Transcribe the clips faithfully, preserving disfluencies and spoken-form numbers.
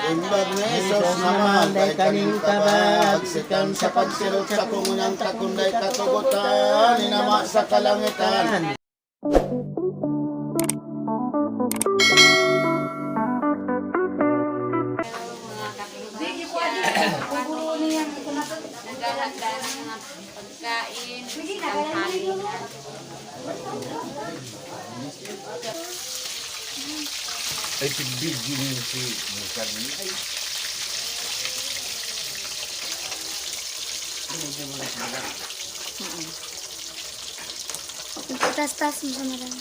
Simbag ni Jesus naman, dai kaning kabag, sikan sa pagsirot sa kungunyan ta, kun dai katugotan, inama sa kalangitan. Naghahanda ng mga pagkain, tanghali na. Ay, video niyo si Musa. Ay. Medyo malas-malas. Mm. Itaas-taas mo siya na lang.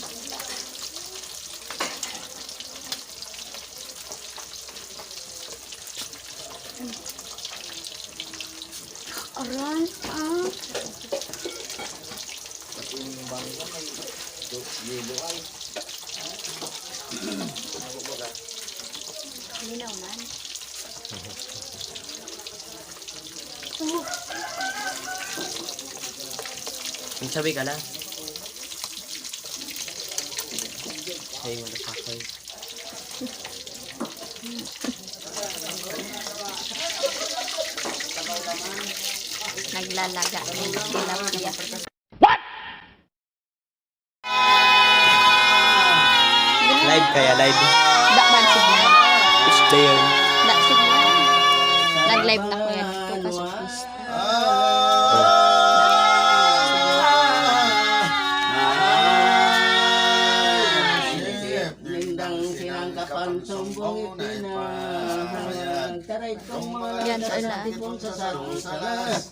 Aray, ah. Pati yung bangko may do-, yelo ay. Ano ba? Linaw man. Ang sabi ka lang. Ay, motherfucker. Naglalaga ng tilapia. Live kaya, live. Dakman signal. Is there? Dak signal. Nag-live na kuya dito, kaso first. Nindang sinangkapan, sumbong ipinahayag. Taray kong mga Yan, lakas, ano? Tipon sa sarong salas.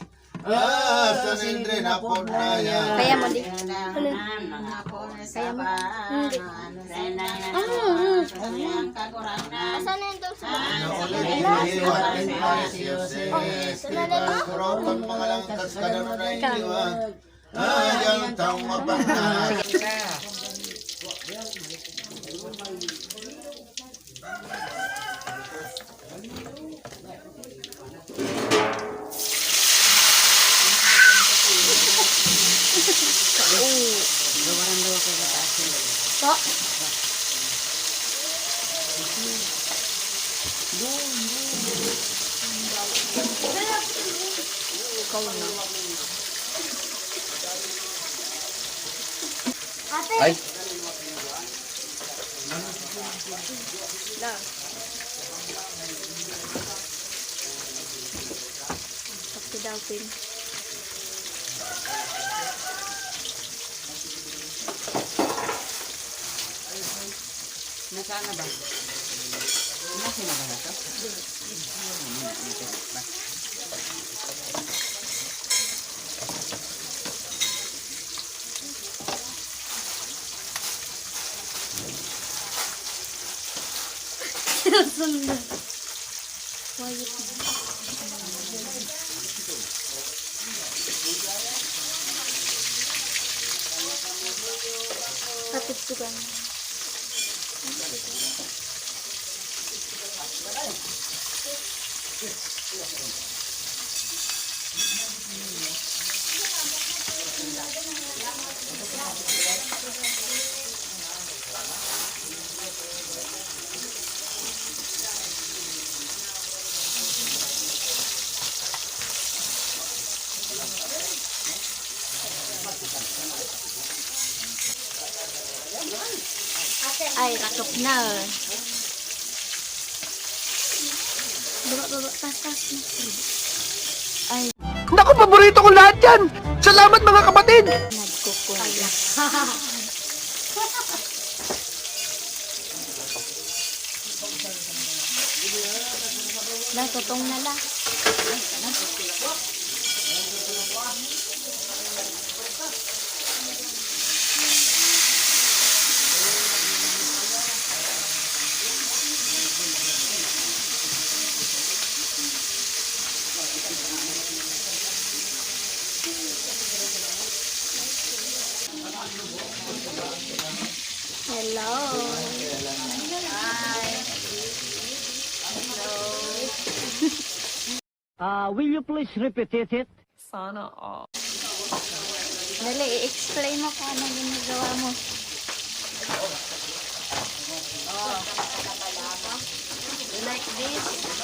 Ah, sa nindri na po na yan. Kaya mo, di? Kaya mo? Hindi. Ah, ah. Asan na yung daw sa Ano ulit yung hiwat ng Paris Jose? Diba? Kurotong mga langkas ka na rin ang hiwat. Ah, yan ang taong mapagmahal. Ikaw na. Ay. Lang. Pagkidawin. Nasaan na ba? Nasaan na ba na to? Sunda. Quiet na. Patugtugan. Ay, ratok na. Baba, baba, taas, taas. Ay. Naku, paborito ko lahat yan! Salamat, mga kapatid! Nagkukulang. Natutong na lang. Hello. Hi. Hello. Ah, will you please repeat it? Sana all. Dali, i-explain mo kung anong ginagawa mo. You like this?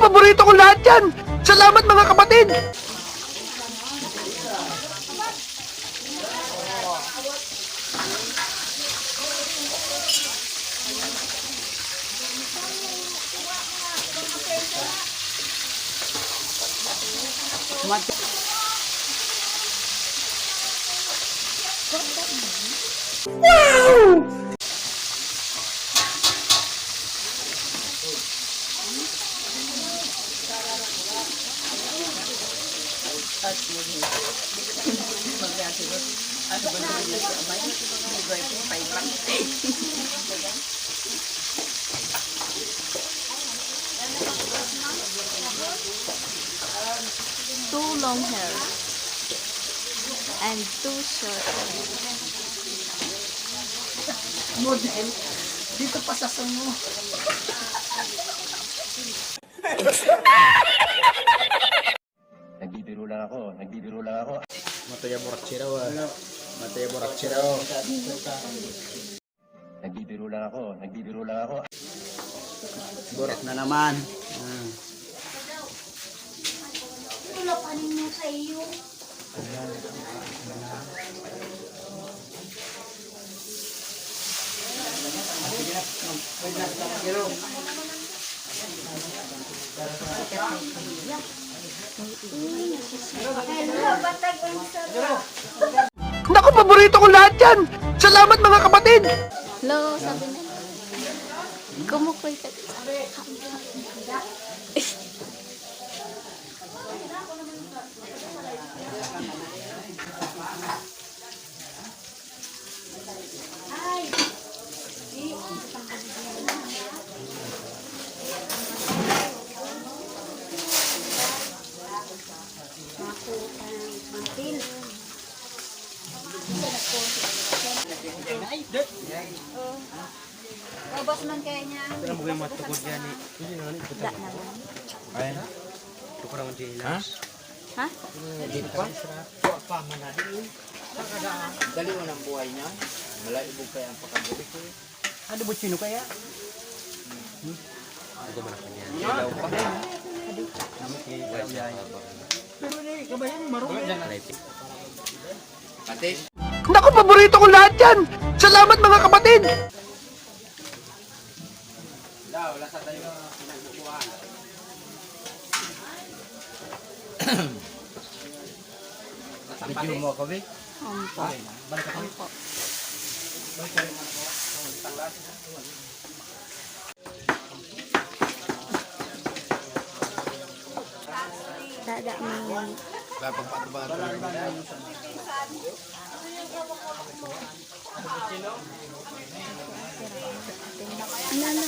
Paborito ko lahat yan! Salamat, mga kapatid! Two long hair and two short hair. Model, dito pa sa sungo. Nagbibiro lang ako, nagbibiro lang ako. Mataya borracheira, ah. Mataya borracheira, oh. Nagbibiro lang ako, nagbibiro lang ako. Burak na naman. Ah. Ito lang panin mo sa iyo. Naku, paborito ko lahat yan! Salamat, mga kapatid! Lo, sabi na. Kumukoy ka. Ubos man kaya niya. Alam mo yung mga tukod yan eh. Da naman. Ayan. Tukod naman din. Ha? Ha? Hindi pa? Dali mo ng buhay niya. Malaibog kaya ang pagkabuhi ko eh. Ano ba sino kaya? Hmm? Ako ba na kanya? Ilaw pa. Naman si Wala siya. Pero ni, kabayan, marunong. Pati? Naku, paborito ko lahat yan! Salamat, mga kapatid! Daw, lasa tayo pinagbubuhan. Video mo ako, Vic? Opo. Opo. Dada mo. Dapat patubaran. Ano na?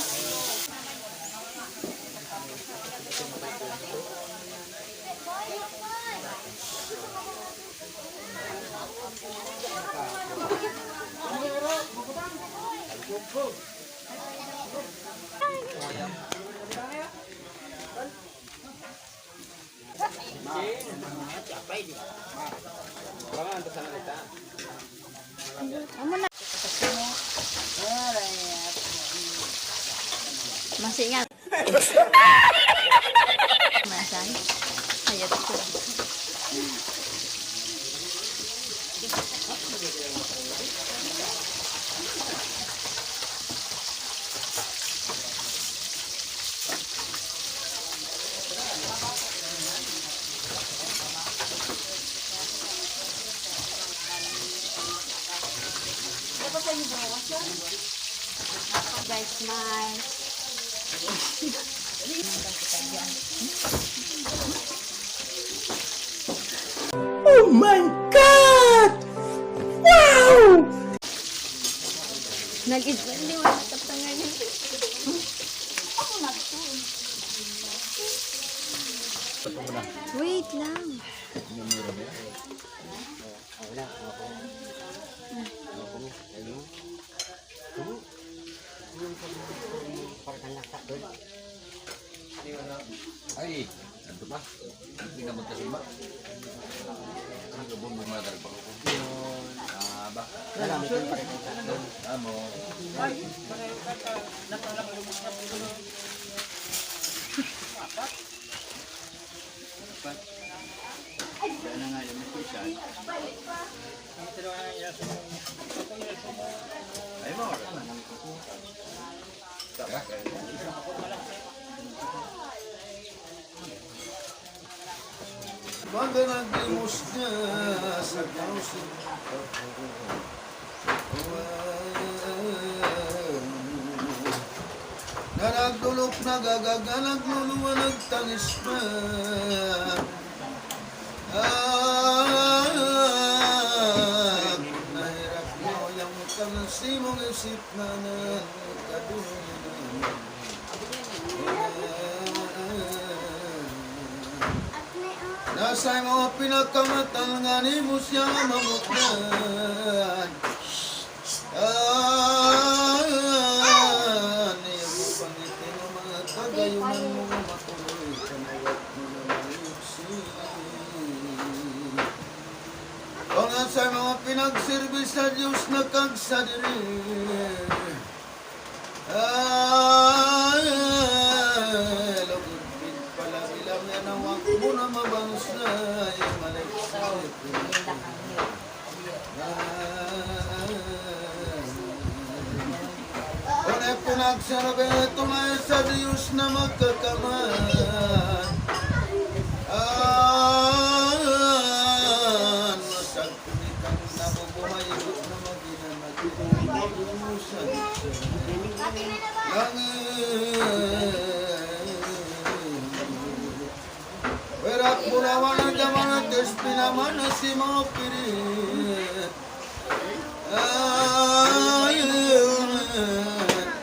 Amo na. Masingal. Masan? Hayat ko. Guys, smile. Oh my God! Wow! Nag-ibali, wala ka pa ngayon. Wait lang. Ay, ano ba? Hindi ka magkasimba? Ang gabon mo, mga garba ko. Ah, ba? Amo. Ay, pareho ka, ka, nakalabas mo sa pulo. Magdamag limos ka sa kausin. Na nagdolok, nagagaga, nagluluwa, nagtangis pa. Ah, nahirak mo yang kan simong isip na nagkadulungan. Nasa mga pinakamatan nga nimo siya mamutdan. Ah, niyo mo pangitin ang mga kagayunan mo nga makuloy, kanawat mo na malipsi. Kung nasa mga pinagserbi sa Diyos na kagsadiri, ay, lugod pin pala bilang yan ang wag mo na mabansay, malipsi. Kung ipinagserbi ito na sa Diyos na magkakamay, an masagpuni kang nabubuhay na maghinamag. Langit. Werak bulawan ang daman at espinaman na si mga pirit. Ay,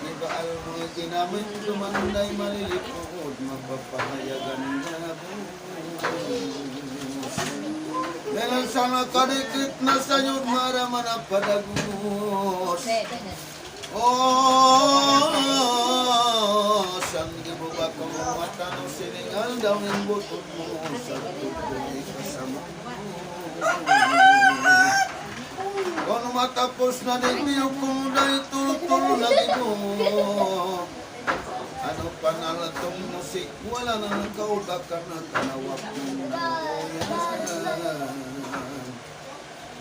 ibaal mo itinamit, dumanday malilipod, magpapahayagan na bus. Meron sa nakadikit na sayod, maraman na padagos. Oh, saan di mo ba kung matano siningal daw ning butot mo sa tubig kasama? Kung matapos na din niyo kung dahil tulo-tulo na gibo, ano pa na lang tong musik? Wala na nakaudakan na tanawak mo.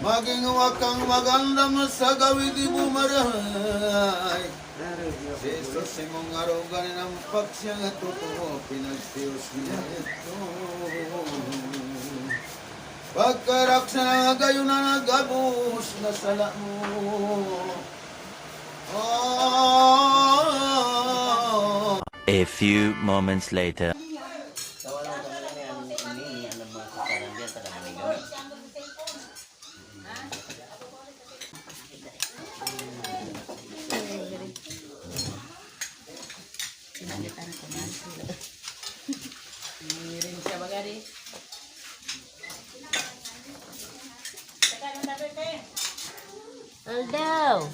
Magin wakang magandam sa gawid di bumaray. Si Jesus imong arugan, inampak siya nga totoo, pinagtios niya ito. Pagkarak sa nagayon na nagabos na sala mo. Oh. A few moments later. Sinalitan ko na sila. Miring siya bagari. Although,